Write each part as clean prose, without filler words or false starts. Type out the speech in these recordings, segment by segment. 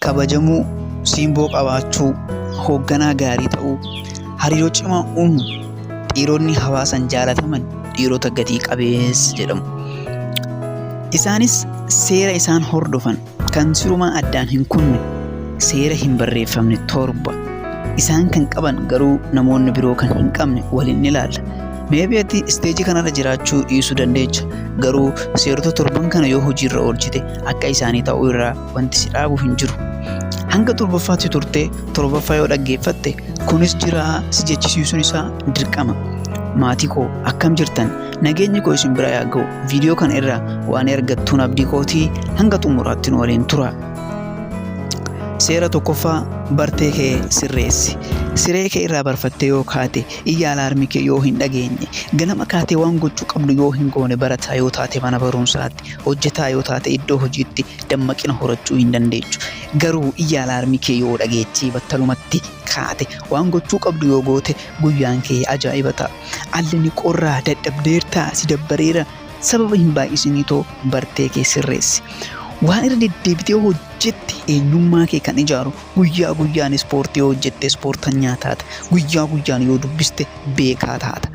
Kabajamuu, simboo qabaachuu, hoogganaa gaarii ta'uu, hariiroo cimaa uumuu. Dhiironni hawaasan jaalataman dhiirota gatii qabeessa jedhamu. Isaanis seera isaan hordofan kan sirumaa addaan hin kunne seera hin barreeffamne 7 isaan kan qaban garuu namoonni biroo kan hin qabne waliin ni ilaalla. Maybe ati isteejii kanarra jiraachuu dhiisuu dandeecha. Garuu seerota torban kana yoo hojiirra oolchite akka isaanii ta'uu irraa wanti si dhaabu hin jiru. Hanga torbaffaatti turtee torbaffaa yoo dhaggeeffatte kunis jiraa si jechisiisuun isaa dirqama. Maatii koo akkam jirtan? Nageenyi koo isin bira yaa ga'u. Viidiyoo kana irraa waan argattuun abdii kootii hanga xumuraatti nu waliin tura. Seera tokkoffaa bartee kee sirreessi. Siree kee irraa barfattee yoo kaate, iyya alaarmii kee yoo hin dhageenye, ganama kaatee waan gochuu qabdu yoo hin goone, barataa yoo taate mana barumsaatti, hojjetaa yoo taate iddoo hojiitti dammaqina horachuu hin dandeechu. Garuu iyya alaarmii kee yoo dhageechee battalumatti kaate, waan gochuu qabdu yoo goote guyyaan kee ajaa'iba ta'a. Alli ni qorraa, dadhabdeertaa, si dabbareera, sababa hin baay'isiniitoo bartee kee sirreessi. Waan irra deddeebitee hojjette eenyummaa kee kan ijaaru guyyaa guyyaan ispoortii yoo hojjette ispoortanyaa taata. Guyyaa guyyaan yoo dubbiste beekaa taata.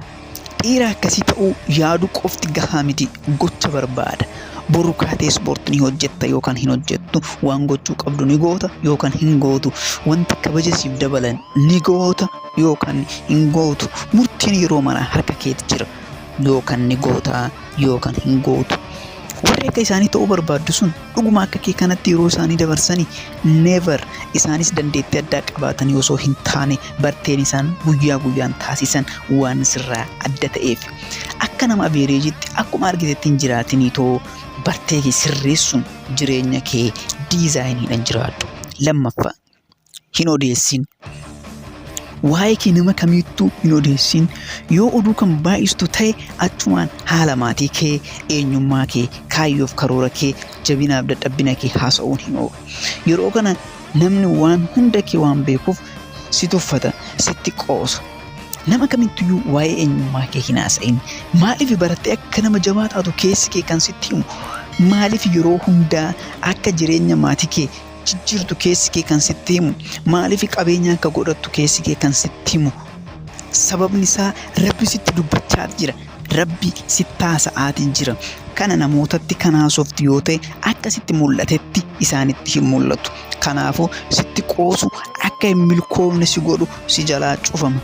Dhiira akkasii ta'uu yaaduu qofti gahaa miti, gocha barbaada. Boru kaatee ispoortii ni hojjetta yookaan hin hojjettu, waan gochuu qabdu ni goota yookaan hin gootu, wanta kabaja siif dabalan ni goota yookaan hin gootu. Murtiin yeroo maraa harka keeti jira. Yookaan ni goota yookaan hin gootu. Warri akka isaanii ta'uu barbaaddu sun dhuguma akka kee kanatti yeroo isaanii dabarsanii? Never! Isaanis dandeettii addaa qabaatanii osoo hin taane barteen isaan guyyaa guyyaan taasisan waan sirraa adda ta'eef. Akka nama avereejitti akkuma argitetti hin jiraatinii too bartee kee sirreessuun jireenya kee diizaayiniidhaan jiraadhu. Lammaffaa, hin odeessin. Waa'ee kee nama kamiittuu hin odeessin. Yoo oduu kan baay'istu ta'e achumaan haala maatii kee, eenyummaa kee, kaayyoof karoora kee, jabinaaf dadhabbina kee haasa'uun hin oolu. Yeroo kana namni waan hunda kee waan beekuuf si tuffata, sitti qoosa. Nama kamittiyyuu waa'ee eenyummaa kee hin haasa'in. Maaliif barattee akka nama jabaa taatu keessi kee kan sitti himu? Maaliif yeroo hundaa akka jireenya maatii kee jijjiirtu keessi kee kan sitti himu? Maaliif qabeenya akka godhattu keessi kee kan sitti himu? Sababni isaa Rabbi sitti dubbachaa jira. Rabbi sitti haasa'aatii jira. Kana namootatti kan haasoftu yoo ta'e akka sitti mul'atetti isaanitti hin mul'atu. Kanaafuu sitti qoosu, akka hin milkoofne si godhu, si jalaa cufama.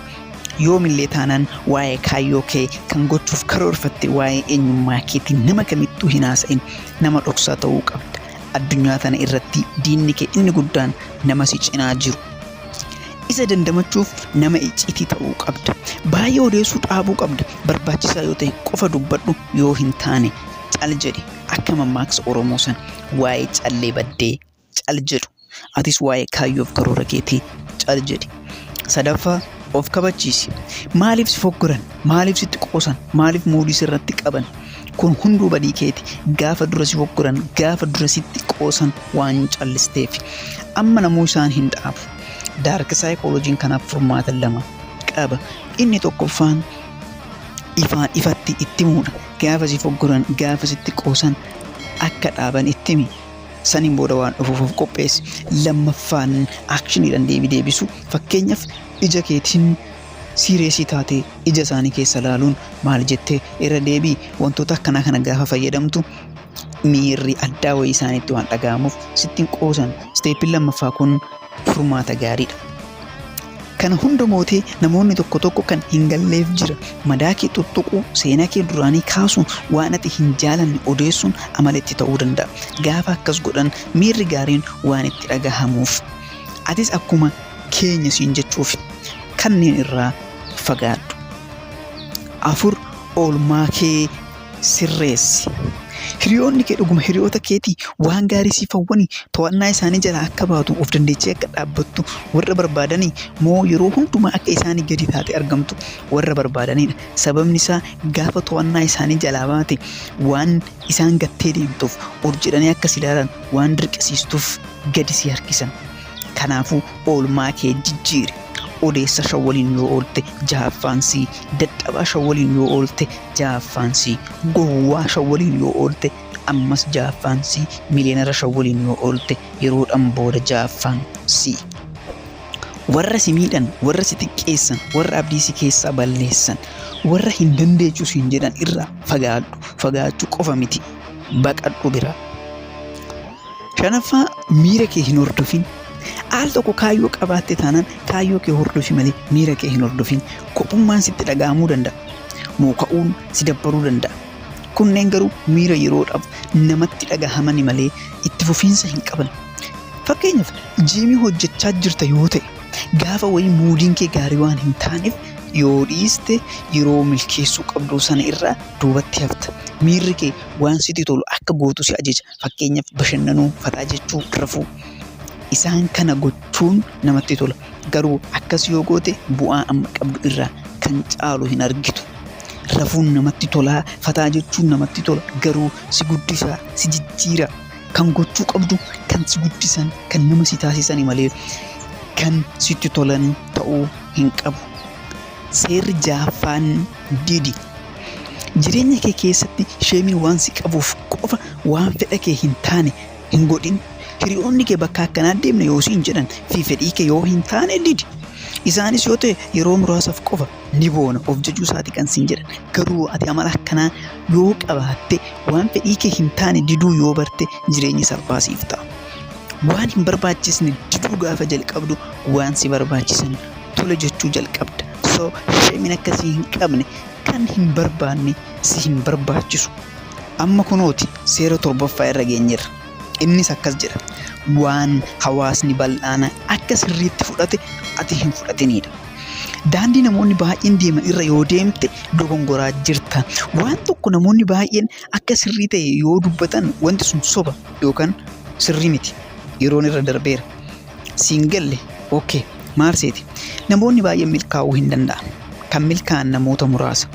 Yoomillee taanaan waa'ee kaayyoo kee kan gochuuf karoorfatte, waa'ee eenyummaa keetii nama kamittuu hin haasa'in. Nama dhoksaa ta'uu qabda. Addunyaa tana irratti diinni kee inni guddaan nama si cinaa jiru. Isa dandamachuuf nama icciitii ta'uu qabda. Baay'ee odeessuu dhaabuu qabda. Barbaachisaa yoo ta'e qofa dubbadhu, yoo hin taane cal jedhi. Akka mammaaksa Oromoo san waa'ee callee baddee cal jedhu. Atis waa'ee kaayyoof karoora keetii cal jedhi. Sadaffaa, of kabachiisi. Maaliif si foggoran? Maaliif sitti qoosan? Maaliif muudii sirratti qaban? Kun hunduu badii keeti. Gaafa dura si foggoran, gaafa dura sitti qoosan waan callisteef. Amma namuu isaan hin dhaabu. Daark saayikooloojiin kanaaf furmaata lama qaba. Inni tokkoffaan ifaan ifatti itti himuudha. Gaafa si foggoran, gaafa sitti qoosan akka dhaaban itti himi. Saniin booda waan dhufuuf of qopheessi. Lammaffaan aakshiniidhaan deebii deebisu. Fakkeenyaaf ija keetiin siireesii taatee ija isaanii keessa laaluun maal jettee irra deebii, wantoota akkanaa kana gaafa fayyadamtu miirri addaa wayii isaaniitti waan dhaga'amuuf sitti hin qoosan. Isteeppiin lammaffaa kun furmaata gaariidha. Kana hunda mootee namoonni tokko tokko kan hin galleef jira. Madaa kee tuttuquu, seenaa kee duraanii kaasuun, waan ati hin jaalanne odeessuun amala itti ta'uu danda'a. Gaafa akkas godhan miirri gaariin waan itti dhagahamuuf. Atis akkuma keenya siin jechuufi. Kanneen irraa fagaadhu. 4, Oolmaa kee sirreessi. Hiriyoonni kee dhuguma hiriyoota keetii? Waan gaarii siif hawwanii? To'annaa isaanii jalaa akka baatu of dandeechee akka dhaabbattu warra barbaadanii? Moo yeroo hundumaa akka isaanii gadi taate argamtu warra barbaadanidha? Sababni isaa gaafa to'annaa isaanii jalaa baate waan isaan gattee deemtuuf, ol jedhanii akka si ilaalan waan dirqisiistuuf gadi si harkisan. Kanaafuu oolmaa kee jijjiiri. Odeessa shan waliin yoo oolte jahaffaan sii, dadhabaa shan waliin yoo oolte jahaffaan sii, gowwaa shan waliin yoo oolte Ammas ja'affaan si, miliyeenara 5 waliin yoo oolte yeroodhaan booda ja'affaan si. Warra si miidhan, warra si xiqqeessan, warra abdii si keessaa balleessan, warra hin dandeechu siin jedhan irraa fagaadhu. Fagaachuu qofa miti, baqadhu biraa. Shanaffaa, miira kee hin hordofin. Al tokko kaayyoo qabaatte taanaan kaayyoo kee hordofi malee miira kee hin hordofin. Kophummaan sitti dhaga'amuu danda'a. Mooka'uun si dabbaruu danda'a. Kunneen garuu miira yeroodhaaf namatti dhagahamani malee itti fufiinsa hin qaban. Fakkeenyaaf, jiimii hojjechaa jirta yoo ta'e, gaafa wayii muudiin kee gaarii waan hin taaneef yoo dhiiste yeroo milkeessuu qabdu sana irraa duubatti hafta. Miirri kee waan sitti tolu akka gootu si ajaja. Fakkeenyaaf bashannanuu, fataa jechuu, rafuu. Isaan kana gochuun namatti tola. Garuu akkas yoo goote bu'aa amma qabdu irraa kan caalu hin argitu. Rafuun namatti tolaa, fataa jechuun namatti tola. Garuu si guddisaa, si jijjiira. Kan gochuu qabdu kan si guddisan, kan nama si taasisani malee kan sitti tolan ta'uu hin qabu. Seerri ja'affaan didi. Jireenya kee keessatti sheemiin waan si qabuuf qofa waan fedha kee hin taane hin godhin. Hiriyoonni kee bakka akkanaa deemna yoo siin jedhan fi fedhii kee yoo hin taane didi. Isaanis yoo ta'e yeroo muraasaaf qofa ni boona of jajuu isaati kan siin jedhan. Garuu ati amala akkanaa yoo qabaatte, waan fedhii kee hin taane diduu yoo barte, jireenyi salphaa siif ta'a. Waan hin barbaachisne diduu gaafa jalqabdu waan si barbaachisan tole jechuu jalqabda. So sheemiin akkasii hin qabne kan hin barbaanne si hin barbaachisu. Amma kunooti seera torbaffaa irra geenyeerra. Innis akkas jedha. Waan hawaasni bal'aana akka sirriitti fudhate ati hin fudhatinidha. Daandii namoonni baay'een deeman irra yoo deemte dogongoraa jirta. Waan tokko namoonni baay'een akka sirrii ta'e yoo dubbatan wanti sun soba yookaan sirrii miti. Yeroon irra darbeera. Siin galle? Okay. Maal seeti? Namoonni baay'een milkaa'uu hin danda'an. Kan milkaa'an namoota muraasa.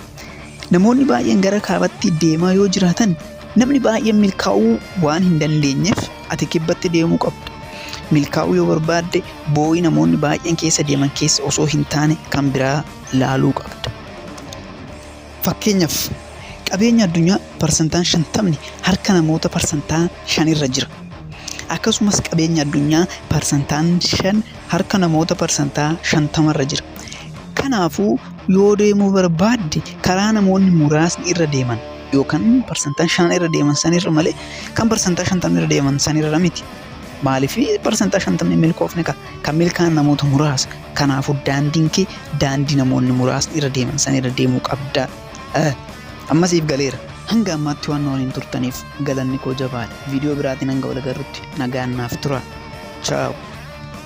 Namoonni baay'een gara kaabatti deemaa yoo jiraatan namni baay'een milkaa'uu waan hin dandeenyeef ati kibbatti deemuu qabda. Milkaa'uu yoo barbaadde boo'ii namoonni baay'een keessa deeman keessa osoo hin taane kan biraa laaluu qabda. Fakkeenyaaf, qabeenya addunyaa parsantaan 50ni harka namoota parsantaa 5 irra jira. Akkasumas qabeenya addunyaa parsantaan 5 harka namoota parsantaa 50 irra jira. Kanaafuu yoo deemuu barbaadde karaa namoonni muraasni irra deeman yookaan parsantaan 5 irra deeman sanirra malee kan parsantaa 50 irra deeman sanirra miti. Maaliif parsantaa 50 milkoofne kan milkaa'an namoota muraasa. Kanaafuu daandiin kee daandii namoonni muraasni irra deeman sanirra deemuu qabda. Amma siif galeera. Hanga ammaatti waan na waliin turtaniif galanni koo jabaadha. Viidiyoo biraatiin hanga wal agarrutti nagaan naaf tura. Ciao.